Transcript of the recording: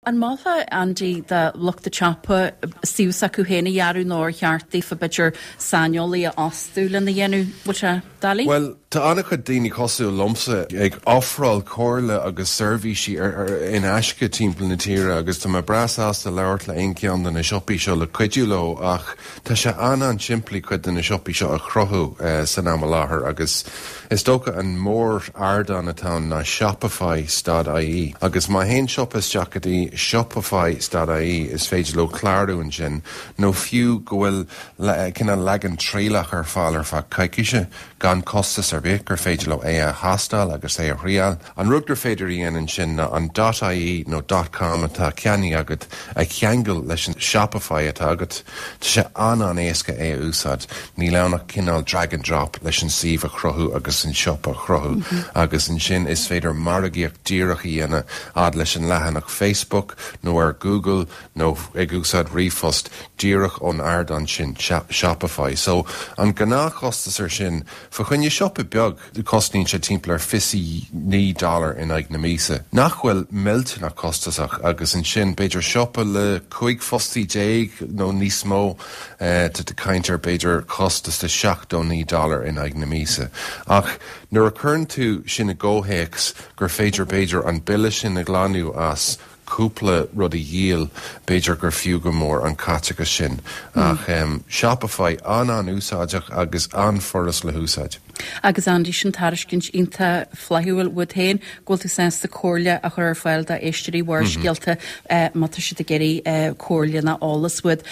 An molfá, Andy, do lucht an tsiopa suíomh s'acu féin a dhearadh nó ar cheart daofa b'fhéidir saineolaí a fhostú lena dhéanamh? Bhfuil sé doiligh? Bhuel, tá an-chuid daoine cosúil liomsa ag ofráil comhairle agus seirbhísí in aisce timpeall na tíre agus tá mé breá sásta labhairt le aon cheann de na siopaí seo le cuidiú leo ach tá sé an-an-simplí cuid de na siopaí seo a chruthú san am i láthair agus Is dócha an mór-ardán atá ann ná Shopify stad ie agus má théann siopa isteach go dtí Shopify stad ie is féidir leo clárú ansin nó fiú go bhfuil cineál leagan trialach ar fáil ar feadh coicíse gan costas ar bith gur féidir leo é a thástáil agus é a thriáil. An rud gur féidir a dhéanamh ansin ná an dot ie nó dot com atá ceannaithe agat a cheangal leis an Shopify atá agat. Tá sé an-an-éasca é a úsáid. Níl ann ach cineál drag and drop leis an suíomh a chruthú agus an siopa a chruthú agus ansin is féidir margaíocht díreach a dhéanamh fhad leis an leathanach Facebook nó ar Google nó ag úsáid ríomhphost díreach ón ardán sin, Shopify. So, an gnáthchostas ar sin, fa choinne siopa beag, Cosnaíonn sé timpeall ar 29 dollar in aghaidh na míosa, nach bhfuil millteanach costasach, agus ansin b'fhéidir siopa le 15 fostaí nó níos mó, tá tú ag caint ar b'fhéidir costas de 79 dollar in aghaidh na míosa. Ach nuair a chuireann tú sin i gcomhthéacs gur féidir b'fhéidir an bille sin a ghlanadh as cúpla rud a dhíol, b'fhéidir gur fiú go mór an caiteachas sin. Ach Shopify, an-an-úsáideach agus an-fhurast le húsáid. Agus Andy, sin tairiscint iontach flaithiúil uait féin, go bhfuil tú sásta comhairle a chur ar fáil do éisteoirí Bharrscéalta má tá siad ag iarraidh comhairle nó eolas uait.